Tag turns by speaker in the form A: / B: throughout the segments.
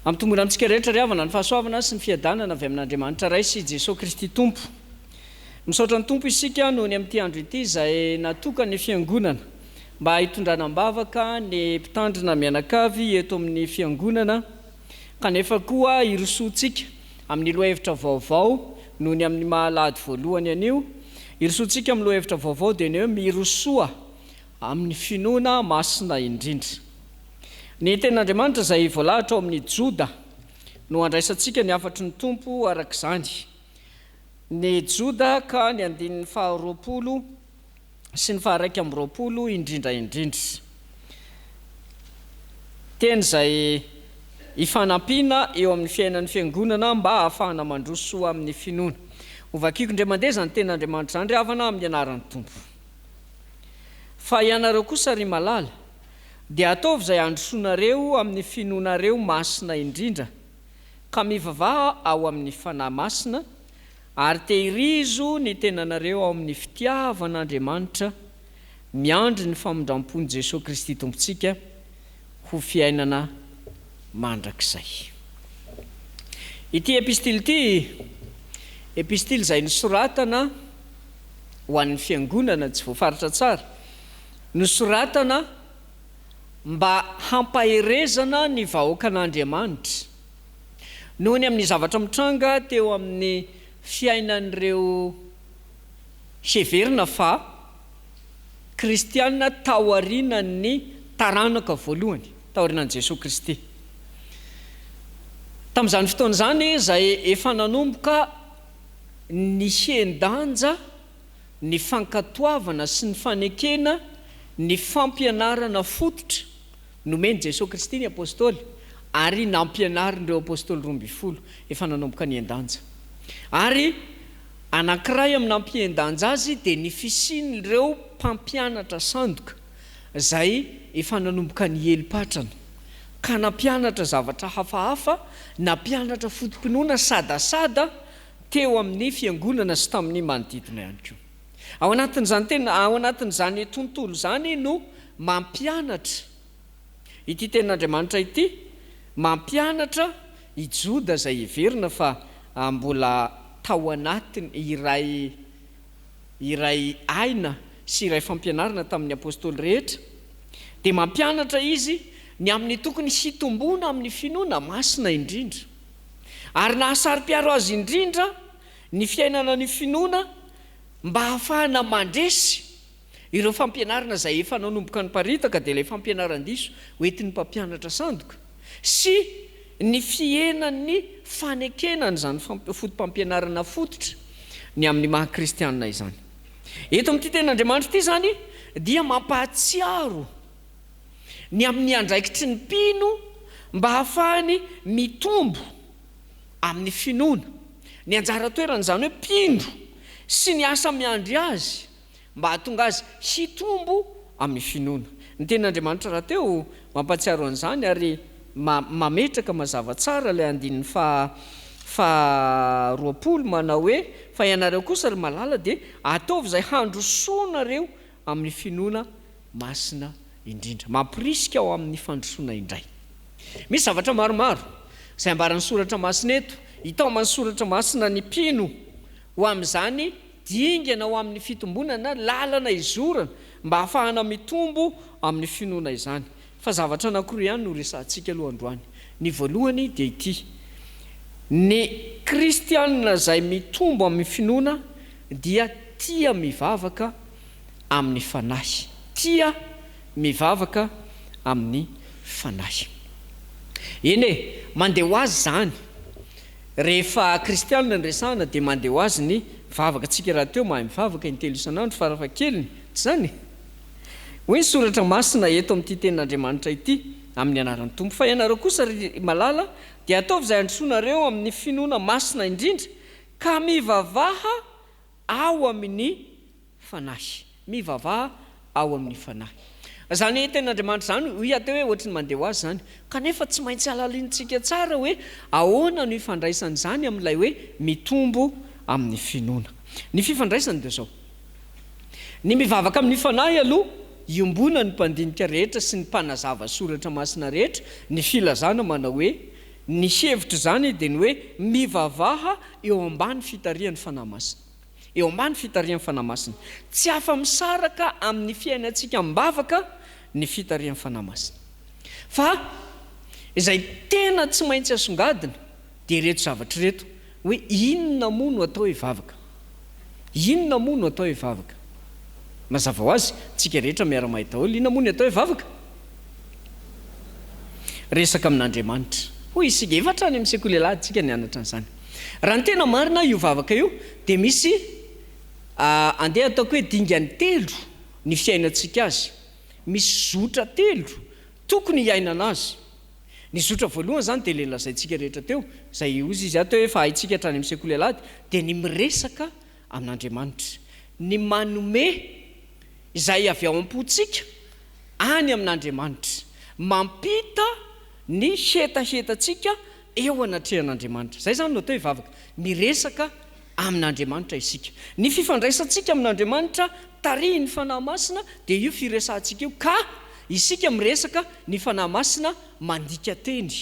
A: Ampitombona amintsika rehetra ry havana ny fahasoavana sy ny fiadanana avy amin'Andriamanitra Ray sy Jesoa Kristy Tompo. Misaotra ny Tompo isika noho ny amin'ity andro ity izay natokan'ny Fiangonana mba hitondrana am-bavaka ny mpitandrina mianakavy eto amin'ny Fiangonana kanefa koa hirosoantsika amin'ny lohahevitra vaovao noho ny amin'ny maha alahady voalohany anio. Hirosoantsika amin'ny lohahevitra vaovao dia ny hoe Mirosoa amin'ny finoana masina indrindra. Ny Tenin'Andriamanitra izay voalahatra ao amin'ny Joda no andraisantsika ny hafatry ny Tompo araka izany. Ny Joda ka ny andininy faharoapolo sy ny faha-21 indrindra indrindra. Teny izay ifanampiana eo amin'ny fiainan'ny Fiangonana mba hahafahana mandroso amin'ny finoana. Hovakiko indray mandeha izany Tenin'Andriamanitra izany ry havana amin'ny anaran'ny Tompo. Fa ianareo kosa ry malala, dia ataovy izay handrosoanareo amin'ny finoanareo masina indrindra, ka mivavaha ao amin'ny Fanahy Masina, ary tehirizo ny tenanareo ao amin'ny fitiavan'Andriamanitra, miandry ny famindram-pon'i Jesoa Kristy Tompontsika ho fiainana mandrakizay. Ity epistily ity, epistily izay nosoratana ho an'ny Fiangonana tsy voafaritra tsara, nosoratana mba hampaherezana ny vahoakan'Andriamanitra noho ny amin'ny zavatra mitranga teo amin'ny fiainan'ireo heverina fa kristiana taorianan'ny taranaka voalohany, taorianan'i Jesoa Kristy. Tamin'izany fotoana izany izay efa nanomboka nihen-danja ny fankatoavana sy ny fanekena ny fampianarana fototra nomen'i Jesoa Kristy ny Apôstôly ary nampianarin'ireo Apôstôly 12 efa nanomboka nihen-danja. Ary anankiray amin'ny nampihen-danja azy dia ny fisian'ireo mpampianatra sandoka izay efa nanomboka niely patrana ka nampianatra zavatra hafahafa, nampianatra foto-pinoana sadasada teo amin'ny fiangonana sy tamin'ny manodidina ihany koa. Ao anatin'izany tena, ao anatin'izany tontolo izany no mampianatra ity tenin'Andriamanitra ity, mampianatra i Joda izay heverina fa mbola tao anatin' iray iray aina sy iray fampianarana tamin'ny apostoly rehetra, dia mampianatra izy ny amin'ny tokony hitomboana amin'ny finoana masina indrindra. Ary nahasaro-piaro azy indrindra ny fiainana ny finoana mba hahafahana mandresy ireo fampianarana izay efa nanomboka niparitaka, dia ilay fampianaran-diso hoentin'ny mpampianatra sandoka, sy ny fihenan'ny fanekena an'izany fotopampianarana fototra ny amin'ny maha-kristianina izany. Eto amin'ity tenin'Andriamanitra ity izany dia mampahatsiaro ny amin'ny andraikitry ny mpino mba hahafahany mitombo amin'ny finoana, ny anjara toeran'izany hoe mpino sy ny asa miandry azy mba hahatonga azy hitombo amin'ny finoana. Ny Tenin'Andriamanitra rahateo mampahatsiaro an'izany ary mametraka mazava tsara ilay andininy faha faha 20 manao hoe, Fa ianareo kosa, ry malala, dia ataovy izay handrosoanareo amin'ny finoana masina indrindra. Mampirisika ao amin'ny fandrosoana indray. Misy zavatra maromaro izay ambaran'ny Soratra Masina eto, hitaoman'ny Soratra Masina ny mpino ho amin'izany dingana ho amin'ny fitomboana na lalana izorana mba hahafahana mitombo amin'ny finoana izany. Fa zavatra anankiroa ihany no resahantsika aloha androany. Ny voalohany dia ity, ny kristiana izay mitombo amin'ny finoana dia tia mivavaka amin'ny fanahy. Tia mivavaka amin'ny fanahy. Eny e, mandeha ho azy izany. Rehefa kristianina no resahana dia mandeha ho azy ny vavaka. Tsika rahateo mahay mivavaka intelo isan'andro farafahakeliny, tsy izany? Hoy ny Soratra Masina eto amin'ity Tenin'Andriamanitra ity, amin'ny anaran'ny Tompo, Fa ianareo kosa, ry malala, dia ataovy izay handrosoanareo amin'ny finoana masina indrindra, ka mivavaha ao amin'ny Fanahy. Mivavaha ao amin'ny Fanahy. Izany Tenin'Andriamanitra izany, hoy aho teo hoe ohatry ny mandeha ho azy izany. Kanefa tsy maintsy halalinintsika tsara hoe ahoana no ifandraisan'izany amin'ilay hoe mitombo amin'ny finoana. Ny fifandraisany dia izao. Ny mivavaka amin'ny Fanahy aloha, iombonan'ny mpandinika rehetra sy ny mpanazava Soratra Masina rehetra ny filazana manao hoe, Ny hevitr'izany dia ny hoe mivavaha eo ambany fitarihan'ny Fanahy Masina. Eo ambany fitarihan'ny Fanahy Masina. Tsy afa-misaraka amin'ny fiainantsika am-bavaka ny fitarihan'ny Fanahy Masina. Fa izay tena tsy maintsy asongadina dia ireto zavatra ireto, hoe inona moa no atao hoe vavaka? Inona moa no atao hoe vavaka? Mazava ho azy, tsika rehetra miara-mahay daholo, inona moa ny atao hoe vavaka? Resaka amin'Andriamanitra. Hoy isika, efa hatrany amin'ny sekoly alahady tsika nianatra an'izany. Raha ny tena marina, io vavaka io dia misy, andeha ataoko hoe dingany telo ny fiainantsika azy. Misy zotra telo tokony hiainana azy. Ny zotra voalohany izany dia ilay lazaintsika rehetra teo, izay hozy izy ato hoe efa haintsika hatrany amin'ny sekoly alahady, dia ny miresaka amin'Andriamanitra. Ny manome izay avy ao am-pontsika any amin'Andriamanitra. Mampita ny hetahetantsika eo anatrehan'Andriamanitra. Izay izany no atao hoe vavaka. Miresaka amin'Andriamanitra isika. Ny fifandraisantsika amin'Andriamanitra tarihin'ny Fanahy Masina dia io firesahantsika io ka isika miresaka ny Fanahy Masina mandika teny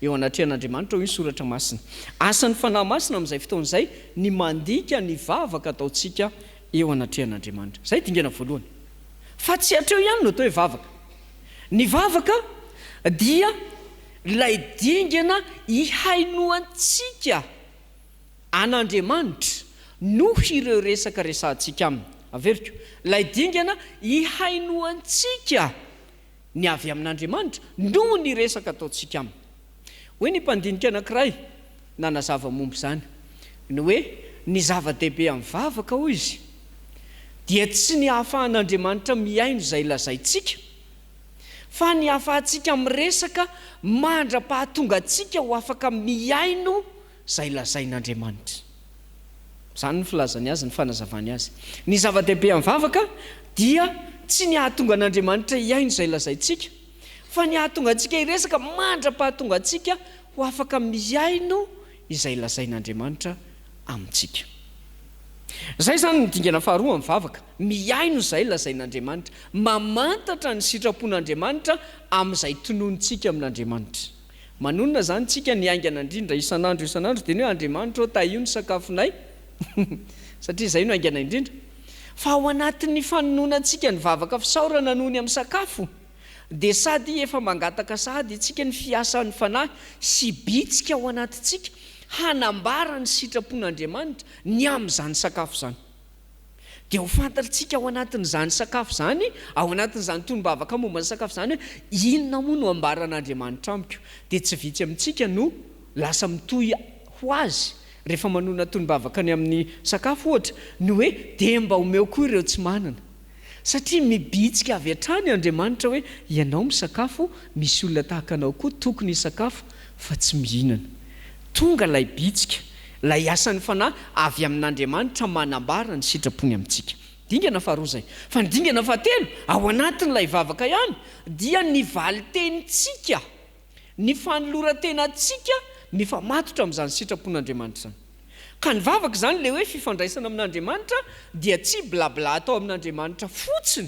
A: eo anatrehan'Andriamanitra hoy ny Soratra Masina. Asan'ny Fanahy Masina amin'izay fotoana izay ny mandika ny vavaka ataontsika eo anatrehan'Andriamanitra. Izay dingana voalohany. Fa tsy hatreo ihany no atao hoe vavaka. Ny vavaka dia ilay dingana ihainoantsika an'Andriamanitra noho ireo resaka resahantsika aminy. Averiko, ilay dingana ihainoantsika ny avy amin'Andriamanitra noho ny resaka ataontsika aminy. Hoy ny mpandinika anankiray nanazava momba izany, ny hoe ny zava-dehibe amin'ny vavaka, hoy izy, dia tsy ny hahafahan'Andriamanitra mihaino izay lazaintsika, fa ny hahafahantsika miresaka mandra-pahatonga antsika ho afaka mihaino izay lazain'Andriamanitra. Izany ny filazany azy, ny fanazavany azy. Ny zava-dehibe amin'ny vavaka dia tsy ny hahatonga an'Andriamanitra hihaino izay lazaintsika, fa ny hahatonga antsika hiresaka mandra-pahatonga antsika ho afaka mihaino izay lazain'Andriamanitra amintsika. Izay izany ny dingana faharoa amin'ny vavaka, mihaino izay lazain'Andriamanitra, mamantatra ny sitrapon'Andriamanitra amin'izay tononintsika amin'Andriamanitra. Manonona izany tsika ny haingana indrindra isan'andro isan'andro dia ny hoe Andriamanitra ô tahio ny sakafonay satria izay no haingana indrindra. Fa ao anatin'ny fanononantsika ny vavaka fisaorana noho ny amin'ny sakafo dia sady efa mangataka sahady isika ny fiasan'ny Fanahy sy bitsika ao anatintsika hanambara ny sitrapon'Andriamanitra ny amin'izany sakafo izany. Dia ho fantatrtsika ao anatin'izany sakafo izany, ao anatin'izany tonom-bavaka momba ny sakafo izany hoe inona moa no ambaran'Andriamanitra amiko. Dia tsy vitsy amintsika no lasa mitohy ho azy rehefa manonona tonom-bavaka ny amin'ny sakafo ohatra, ny hoe dia mba omeo koa ireo tsy manana. Satria mibitsika avy hatrany Andriamanitra hoe ianao misakafo, misy olona tahaka anao koa tokony hisakafo fa tsy mihinana. Tonga ilay bitsika, ilay asan'ny Fanahy avy amin'Andriamanitra manambara ny sitrapony amintsika. Dingana faharoa izay. Fa ny dingana fahatelo, ao anatin'ilay vavaka ihany, dia ny valin-tenintsika, ny fanoloran-tenantsika mifamatotra amin'izany sitrapon'Andriamanitra izany. Ka ny vavaka izany, ilay hoe fifandraisana amin'Andriamanitra, dia tsy blabla atao amin'Andriamanitra fotsiny.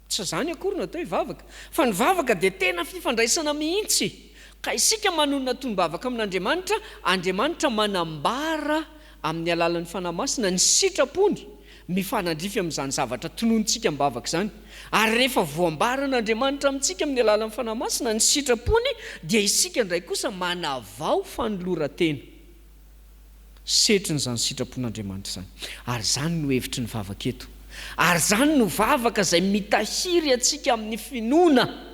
A: Tsy izany akory no atao hoe vavaka. Fa ny vavaka dia tena fifandraisana mihitsy. Ka isika manonona tonom-bavaka amin'Andriamanitra, Andriamanitra manambara amin'ny alalan'ny Fanahy Masina ny sitrapony mifanandrify amin'izany zavatra tononintsika am-bavaka izany. Ary rehefa voambaran'Andriamanitra amintsika amin'ny alalan'ny Fanahy Masina ny sitrapony, dia isika indray kosa manavao fanoloran-tena. Setrin'izany sitrapon'Andriamanitra izany. Ary izany no hevitry ny vavaka eto. Ary izany no vavaka izay mitahiry antsika amin'ny finoana.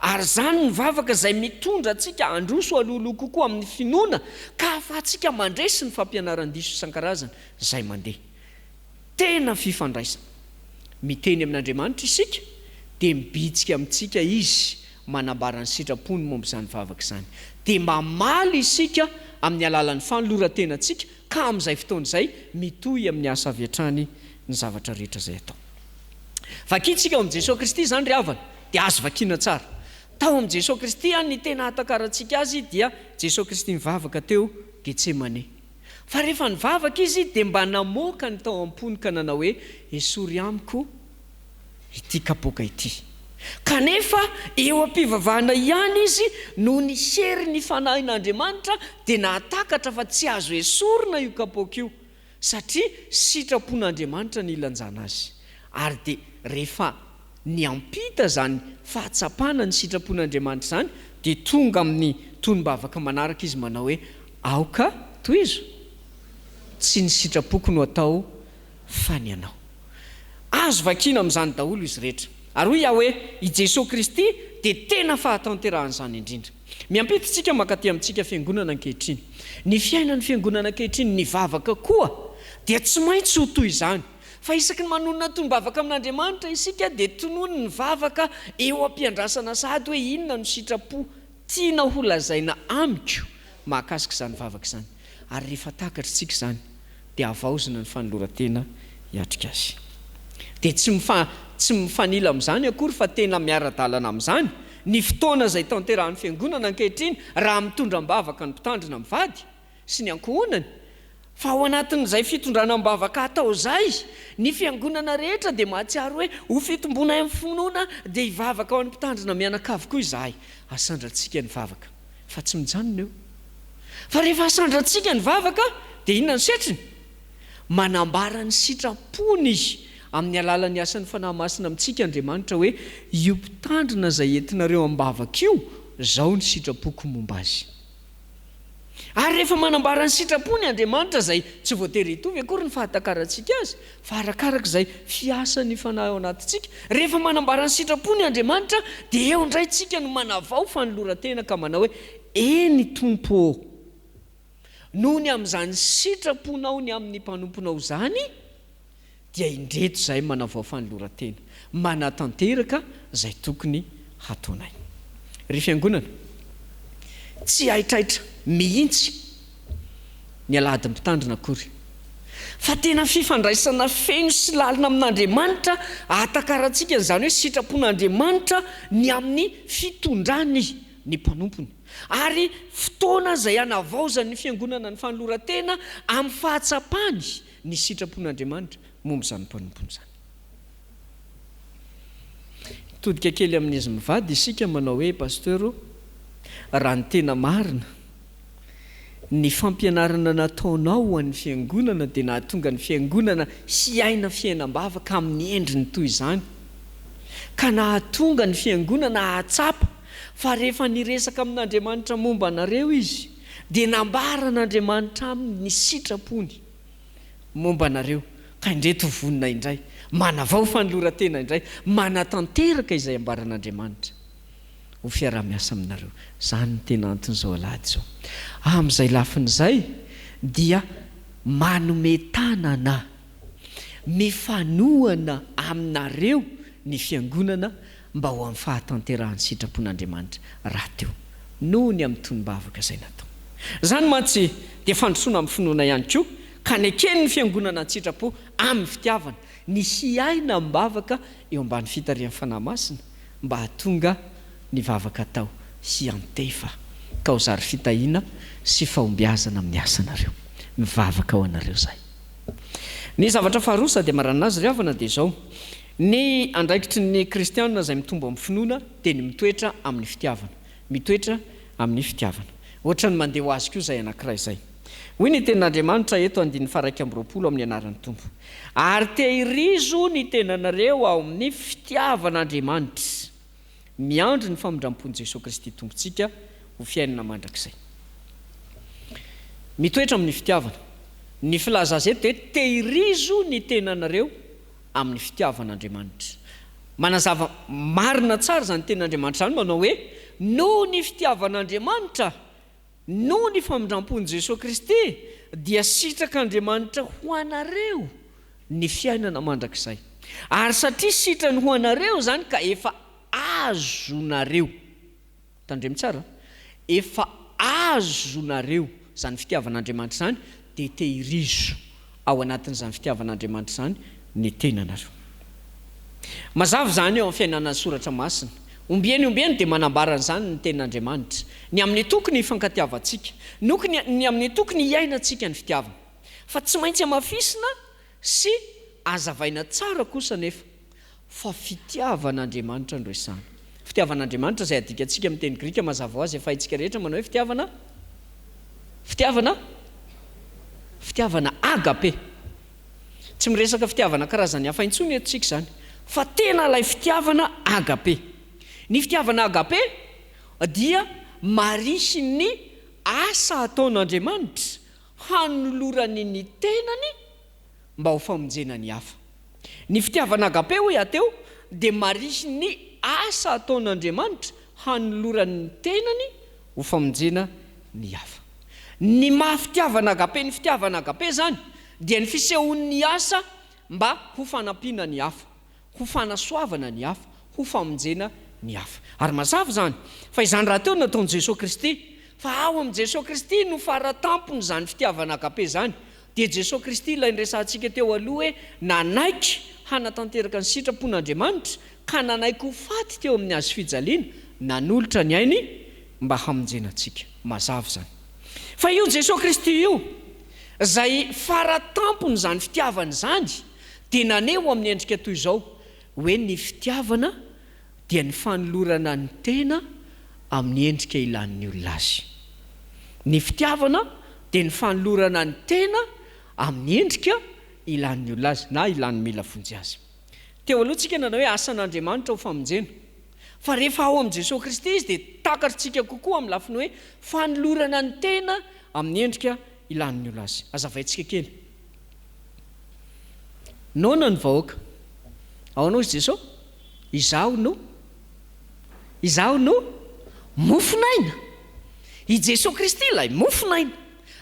A: Ary izany no vavaka izay mitondra antsika handroso alohaloha kokoa amin'ny finoana, ka ahafahantsika mandresy ny fampianaran-diso isan-karazany izay mandeha. Tena fifandraisana. Miteny amin'Andriamanitra isika, dia mibitsika amintsika Izy, manambara ny sitrapony momba izany vavaka izany. Dia mamaly isika amin'ny alalan'ny fanoloran-tenantsika, ka amin'izay fotoana izay, mitohy amin'ny asa avy hatrany ny zavatra rehetra izay atao. Vakintsika ao amin'i Jesoa Kristy izany ry havana, dia azo vakiana tsara. Tao amin'i Jesoa Kristy, ny tena ahatakarantsika azy dia Jesoa Kristy nivavaka teo Getsemane. Fa rehefa nivavaka izy dia mba namoaka ny tao am-pony ka nanao hoe, Esory amiko ity kapoaka ity. Kanefa eo am-pivavahana ihany izy noho ny herin'ny Fanahin'Andriamanitra dia nahatakatra fa tsy azo esorina io kapoaka io satria sitrapon'Andriamanitra ny hilanjana azy. Ary dia rehefa niampita izany fahatsapana ny sitrapon'Andriamanitra izany dia tonga amin'ny tonom-bavaka manaraka izy manao hoe, Aoka, tohizo, tsy ny sitrapoko no atao fa ny anao. Azo vakiana amin'izany daholo izy rehetra. Ary hoy aho hoe, i Jesoa Kristy dia tena fahatanterahan'izany indrindra. Miampita isika mankaty amintsika Fiangonana ankehitriny. Ny fiainan'ny Fiangonana ankehitriny, ny vavaka koa, dia tsy maintsy ho toy izany. Fa isaky ny manonona tonom-bavaka amin'Andriamanitra isika dia tonony ny vavaka eo am-piandrasana sahady hoe inona no sitrapo tianao ho lazaina amiko mahakasika izany vavaka izany. Ary rehefa takatr'tsika izany dia havaozina ny fanoloran-tena hiatrika azy. Dia tsy mifa tsy mifanila amin'izany akory fa tena miara-dalana amin'izany ny fotoana izay tanterahan'ny Fiangonana ankehitriny raha mitondra am-bavaka ny Mpitandrina mivady sy ny ankohonany. Fa ao anatin'izay fitondrana am-bavaka atao izay, ny Fiangonana rehetra dia mahatsiaro hoe ho fitomboana amin'ny finoana dia hivavaka ho an'ny Mpitandrina mianakavy koa izahay. Asandrantsika ny vavaka fa tsy mijanona eo. Fa rehefa asandrantsika ny vavaka dia inona no setriny? Manambara ny sitrapony amin'ny alalan'ny asan'ny Fanahy Masina amintsika Andriamanitra hoe io mpitandrina izay entinareo am-bavaka io, izao ny sitrapoko momba azy. Ary rehefa manambara ny sitrapony Andriamanitra izay tsy voatery hitovy akory ny fahatakarantsika azy fa arakaraka izay fiasan'ny Fanahy ao anatintsika, rehefa manambara ny sitrapony Andriamanitra dia eo indray tsika no manavao fanoloran-tena ka manao hoe Eny, Tompo ô! Noho ny amin'izany sitraponao ny amin'ny mpanomponao izany, dia indreto izahay manavao fanoloran-tena, manatanteraka izay tokony hataonay. Ry Fiangonana, tsy haitraitra mihitsy ny Alahadin'ny Mpitandrina akory, fa tena fifandraisana feno sy lalina amin'Andriamanitra ahatakarantsika an'izany hoe sitrapon'Andriamanitra ny amin'ny fitondrany ny mpanompony, ary fotoana izay hanavaozan'ny Fiangonana ny fanoloran-tena amin'ny fahatsapany ny sitrapon'Andriamanitra momba izany mpanompony izany. Mitodika kely amin'izy mivady isika manao hoe, Pasteur ô, raha ny tena marina, Ny fampianarana nataonao ho an'ny Fiangonana dia nahatonga ny Fiangonana hiaina fiainam-bavaka amin'ny endriny toy izany, ka nahatonga ny Fiangonana hahatsapa fa rehefa niresaka amin'Andriamanitra momba anareo izy, dia nambaran'Andriamanitra aminy ny sitrapony momba anareo, ka indreto vonona indray, manavao fanoloran-tena indray, manatanteraka izay ambaran'Andriamanitra. ho fiaraha-miasa aminareo. Izany no tena anton'izao alahady izao. Amin'izay lafiny izay dia manome tanana, mifanohana aminareo ny Fiangonana mba ho amin'ny fahatanterahan'ny sitrapon'Andriamanitra rahateo, noho ny amin'ny tonom-bavaka izay natao. Izany mantsy dia fandrosoana amin'ny finoana ihany koa, ka neken'ny Fiangonana an-tsitrapo amin'ny fitiavana, ny hiaina am-bavaka eo ambany fitarihan'ny Fanahy Masina, mba hahatonga ny vavaka atao hiantefa ka ho zary fitahiana sy fahombiazana amin'ny asanareo. Mivavaka ho anareo izahay. Ny zavatra faharoa sady amaranana azy ry havana dia izao, ny andraikitry ny kristiana izay mitombo amin'ny finoana dia ny mitoetra amin'ny fitiavana. Mitoetra amin'ny fitiavana. Ohatran'ny mandeha ho azy koa izay anankiray izay. Hoy ny tenin'Andriamanitra eto andininy faha-21 amin'ny anaran'ny Tompo, Ary tehirizo ny tenanareo ao amin'ny fitiavan'Andriamanitra, miandry ny famindram-pon'i Jesoa Kristy Tompontsika ho fiainana mandrakizay. Mitoetra amin'ny fitiavana. Ny filaza azy eto dia tehirizo ny tenanareo amin'ny fitiavan'Andriamanitra. Manazava marina tsara izany tenin'Andriamanitra izany manao hoe, Noho ny fitiavan'Andriamanitra, Noho ny famindrampon'i Jesoa Kristy dia sitrak'Andriamanitra ho anareo ny fiainana mandrakizay. Ary satria sitrany ho anareo izany ka efa azonareo, tandremo tsara, efa azonareo izany fitiavan'Andriamanitra izany dia tehirizo ao anatin'izany fitiavan'Andriamanitra izany ny tenanareo. Mazava izany eo amin'ny fiainana ny Soratra Masina. Ombieny ombieny dia manambara an'izany ny Tenin'Andriamanitra, ny amin'ny tokony hifankatiavantsika, nokony ny amin'ny tokony hiainantsika ny fitiavana. Fa tsy maintsy hamafisina sy hazavaina tsara kosa anefa. Fa fitiavan'Andriamanitra no resahana. Fitiavan'Andriamanitra izay adikantsika amin'ny teny grika mazava ho azy efa haintsika rehetra manao hoe fitiavana, fitiavana, fitiavana agape. Tsy miresaka fitiavana karazany hafa intsony eto tsika izany, fa tena ilay fitiavana agape. Ny fitiavana agape dia marihin'ny asa ataon'Andriamanitra hanolorany ny tenany mba ho famonjena ny hafa. Ny fitiavana agape, hoy aho teo, dia marihin'ny asa ataon'Andriamanitra hanolorany ny tenany ho famonjena ny hafa. Ny maha fitiavana agape ny fitiavana agape izany dia ny fisehoan'ny asa mba ho fanampiana ny hafa. ho fanasoavana ny hafa, ho famonjena ny hafa. Ary mazava izany, fa izany rahateo no nataon'i Jesoa Kristy, fa ao amin'i Jesoa Kristy no fara tampon'izany fitiavana agape izany, dia Jesoa Kristy ilay niresahantsika teo aloha hoe nanaiky hanatanteraka ny sitrapon'Andriamanitra ka nanaiky ho faty teo amin'ny hazofijaliana, nanolotra ny ainy mba hamonjena antsika. Mazava izany. Fa io Jesoa Kristy io, izay fara tampon'izany fitiavana izany, dia naneho amin'ny endrika toy izao hoe ny fitiavana dia ny fanolorana ny tena amin'ny endrika ilan'ny olona azy. Ny fitiavana dia ny fanolorana ny tena amin'ny endrika ilan'ny olona azy na ilan'ny mila vonjy azy. Teo aloha tsika nanao hoe asan'Andriamanitra ho famonjena. Fa rehefa ao amin'i Jesoa Kristy izy dia takatritsika kokoa amin'ny lafiny hoe fanolorana ny tena amin'ny endrika ilan'ny olona azy. Hazavaintsika kely. Noana ny vahoaka. Ahoana hozy Jeso? Izaho no Izaho no mofon'aina. I Jeso Kristy ilay mofon'aina.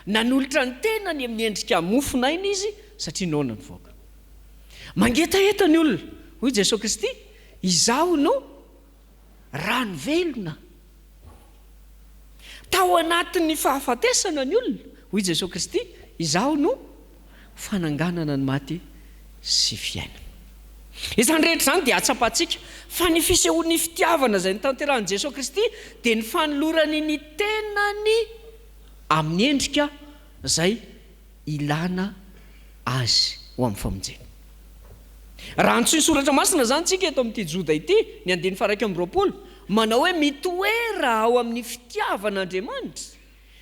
A: Nanolotra ny tenany amin'ny endrika mofon'aina Izy satria noana ny vahoaka. Mangetaheta ny olona. Hoy Jeso Kristy, Izaho no rano velona. Tao anatin'ny fahafatesana ny olona, hoy Jesoa Kristy, Izaho no fananganana ny maty sy fiainana. Izany rehetra izany dia ahatsapantsika fa ny fisehoan'ny fitiavana izay notanterahin'i Jesoa Kristy dia ny fanolorany ny tenany amin'ny endrika izay ilana azy ho amin'ny famonjena. Raha antsoin'ny Soratra Masina izany isika eto amin'ity Joda ity, ny andininy faha-21, manao hoe mitoera ao amin'ny fitiavan'Andriamanitra,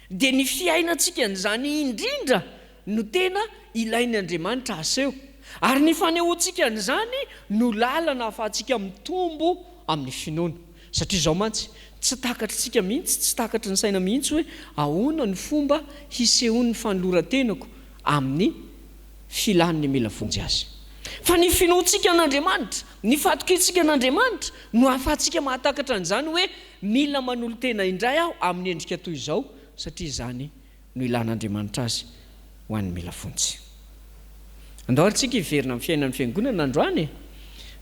A: dia ny fiainantsika an'izany indrindra no tena ilain'ny Andriamanitra haseho. Ary ny fanehoantsika an'izany no lalana ahafahantsika mitombo amin'ny finoana. Satria izao mantsy, tsy takatritsika mihitsy, tsy takatry ny saina mihitsy hoe ahoana no fomba hisehoan'ny fanoloran-tenako amin'ny filan'ny mila vonjy azy. Fa ny finoantsika an'Andriamanitra, ny fahatokiantsika an'Andriamanitra no ahafahantsika mahatakatra an'izany hoe mila manolo-tena indray aho amin'ny endrika toy izao satria izany no ilàn'Andriamanitra azy ho an'ny mila vonjy. Andao ary tsika hiverina amin'ny fiainan'ny Fiangonana androany e!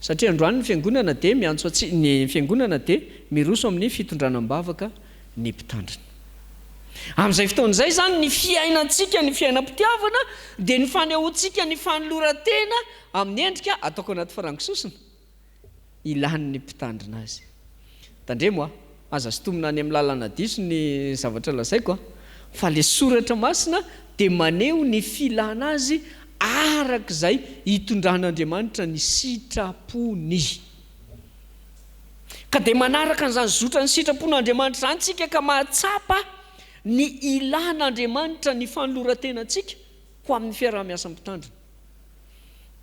A: Satria androany ny Fiangonana dia miantso antsika, ny Fiangonana dia miroso amin'ny fitondrana am-bavaka ny Mpitandrina. Amin'izay fotoana izay izany ny fiainantsika ny fiainam-pitiavana dia ny fanehoantsika ny fanoloran-tena amin'ny endrika ataoko anaty farango sosona. Ilàn'ny mpitandrina azy. Tandremo a! Aza sintomina any amin'ny lalana diso ny zavatra lazaiko a! Fa le soratra masina dia maneho ny filàna azy araka izay itondran'Andriamanitra ny sitrapony. Ka dia manaraka an'izany zotran'ny sitrapon'Andriamanitra izany tsika ka mahatsapa ny ilàn'Andriamanitra ny fanoloran-tenantsika ho amin'ny fiaraha-miasa mpitandrina.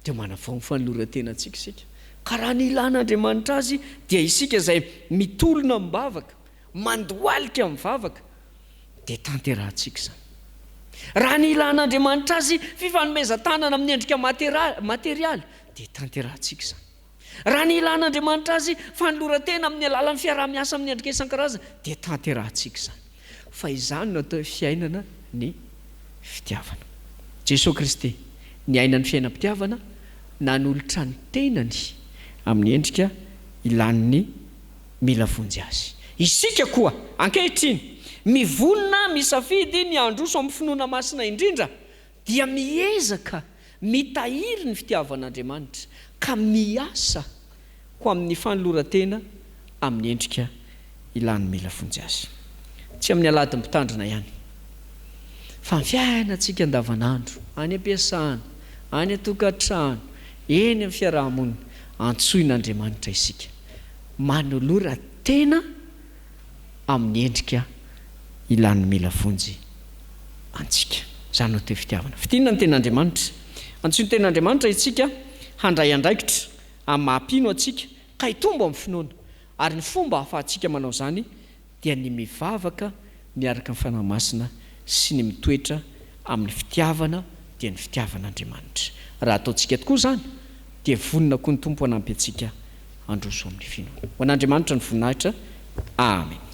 A: Dia manavao ny fanoloran-tenantsika isika. Ka raha ny ilàn'Andriamanitra azy dia isika izay mitolona amim-bavaka, mandohalika mivavaka, dia tanterahantsika izany. Raha ny ilàn'Andriamanitra azy fifanomezan-tanana amin'ny endrika materialy, dia tanterahantsika izany. Raha ny ilàn'Andriamanitra azy fanoloran-tena amin'ny alalan'ny fiaraha-miasa amin'ny endrika isan-karazany, dia tanterahantsika izany. Fa izany no atao hoe fiainana ny fitiavana. Jesoa Kristy niaina ny fiainam-pitiavana, nanolotra ny tenany amin'ny endrika ilàn'ny mila vonjy azy. Isika koa, ankehitriny, mivonona misafidy ny handroso amin'ny finoana masina indrindra, dia miezaka mitahiry ny fitiavan'Andriamanitra ka miasa ho amin'ny fanoloran-tena amin'ny endrika ilàn'ny mila vonjy azy. Tsy amin'ny alahady mpitandrina ihany, fa ny fiainantsika andavanandro, any am-piasana, any an-tokantrano, eny amin'ny fiaraha-monina. Antsoin'Andriamanitra isika. Manolora tena amin'ny endrika ilan'ny mila vonjy antsika. Izany no atao hoe fitiavana. Fintinina ny Tenin'Andriamanitra. Antsoin'ny Tenin'Andriamanitra isika handray andraikitra amin'ny maha mpino antsika ka hitombo amin'ny finoana. Ary ny fomba ahafahantsika manao izany dia ny mivavaka miaraka amin'ny Fanahy Masina sy ny mitoetra amin'ny fitiavana dia ny fitiavan'Andriamanitra. Raha ataontsika tokoa izany dia vonona koa ny Tompo hanampy antsika handroso amin'ny finoana. Ho an'Andriamanitra ny voninahitra. Amen.